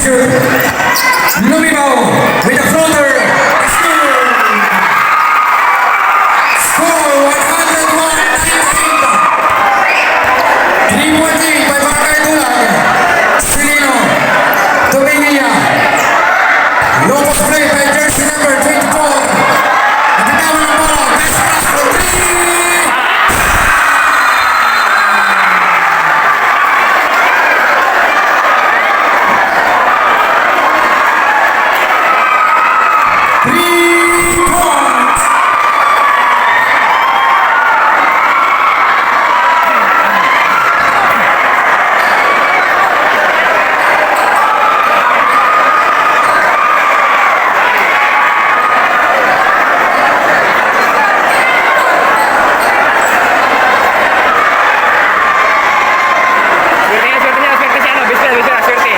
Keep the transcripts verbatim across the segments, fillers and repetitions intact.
Lumibaw with a floater. Score one hundred one ninety-eight. Three point lead by Barangay Dulag. Silino. Dominguia. Low post play by jersey number twenty-four. Nabitawan ang bola. Best pass for three. Three points. Swerte niya, swerte niya, swerte si ano, Bisbel, Bisbel, swerte.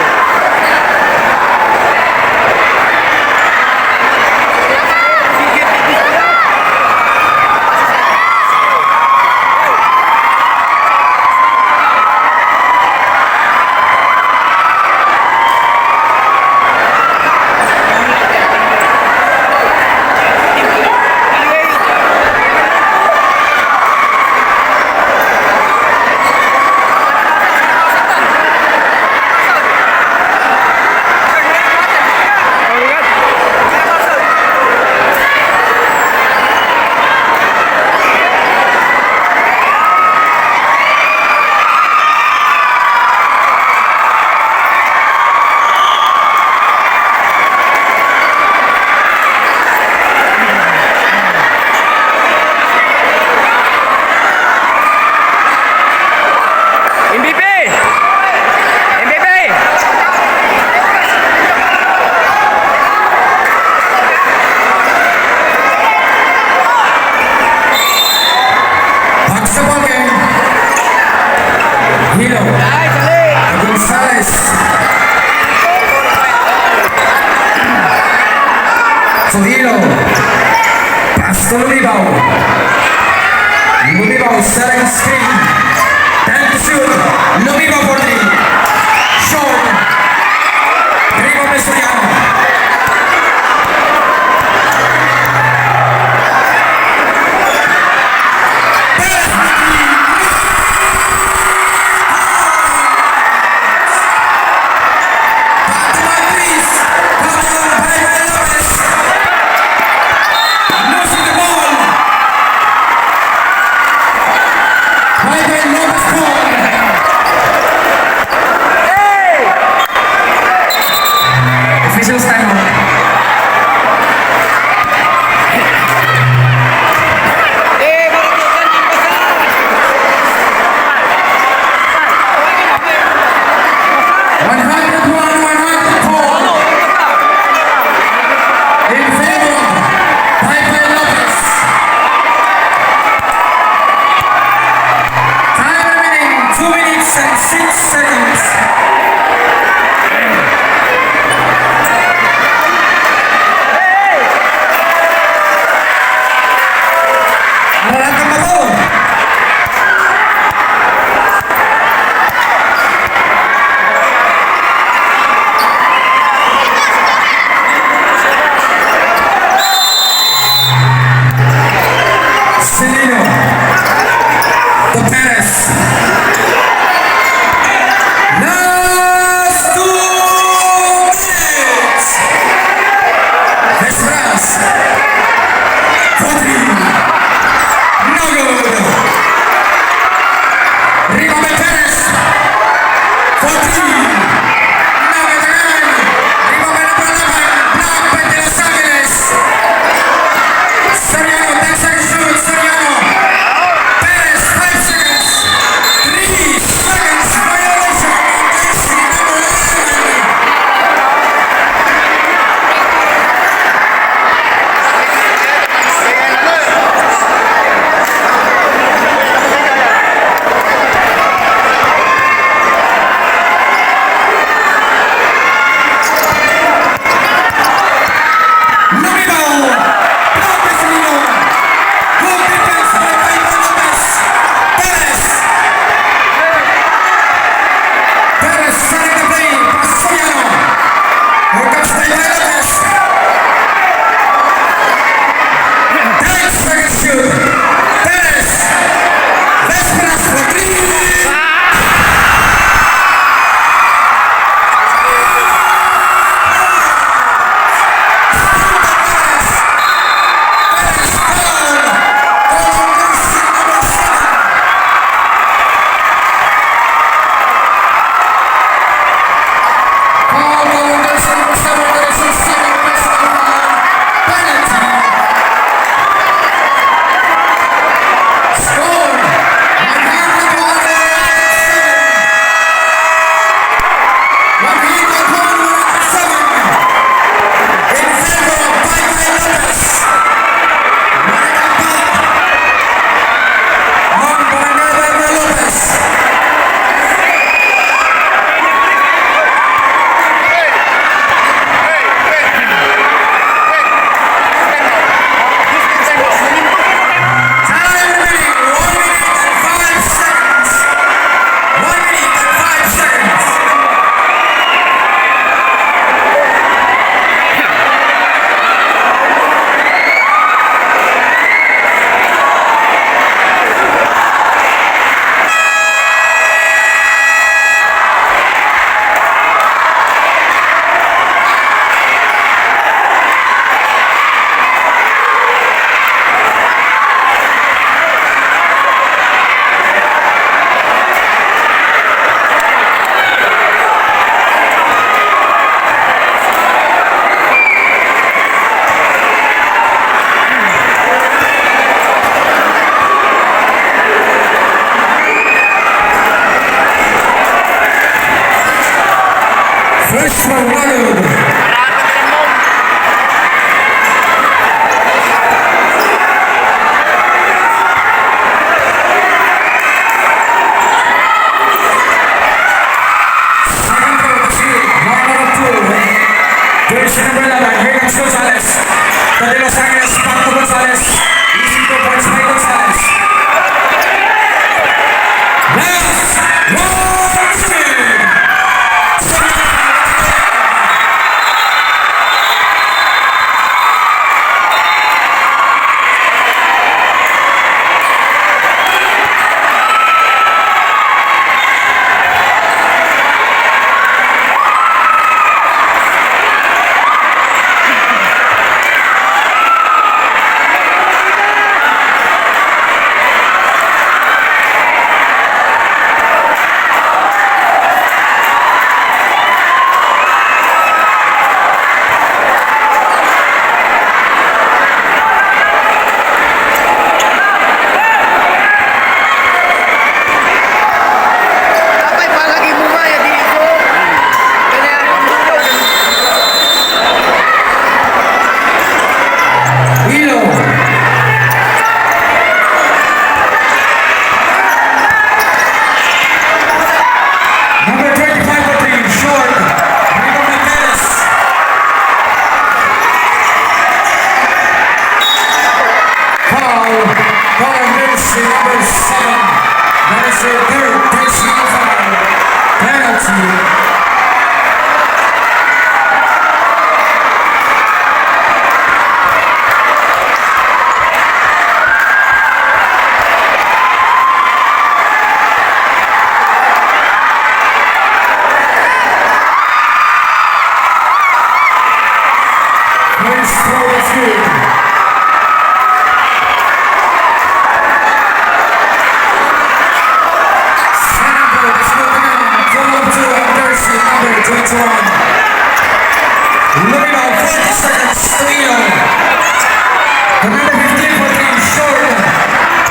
M V P! M V P! Back sa ballgame. Hilo. Gonzales. So, Hilo. Pass to Lumibaw. Lumibaw, setting screen. Time to shoot. Lumibaw for three. Short. Rebound by Soriano. Extra Wagod. Second row, that's good. Line number two. Jersey number eleven, Williams Gonzalez. Taga Los Angeles, Paco Gonzalez. Easy two points by Gonzalez. Last one, two. Apay, palagi mo nga ya dito. Kaya Ilo. Number twenty-five for three, short. Rebound by Perez. Foul. Foul against the number seven. That is their third personal foul. Penalty. First throw is good. Second throw is good again. Foul on Jersey number twenty-one. Lumino, forty seconds to Ilo. Number fifteen for three, short.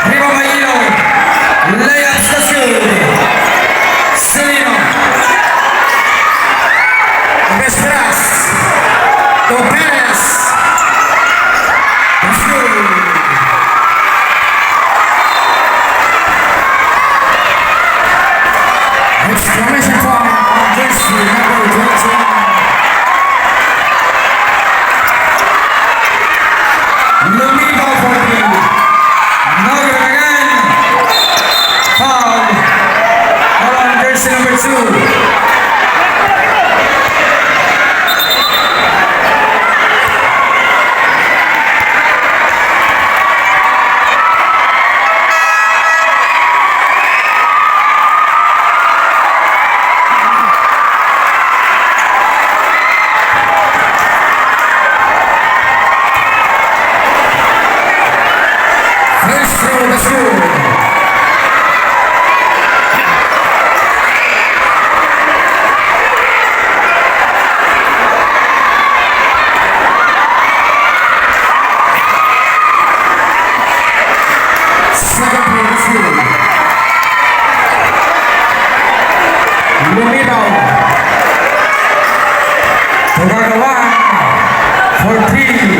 Rebound by Ilo. Layup, that's good. Celino. Desperas. To Perez. That's good. Exclamation point on jersey number twenty-one. Lumino for three. No good again. Foul. Foul on jersey number two. First throw, that's good. Second throw, that's good. Lumino. Pagagawa for three.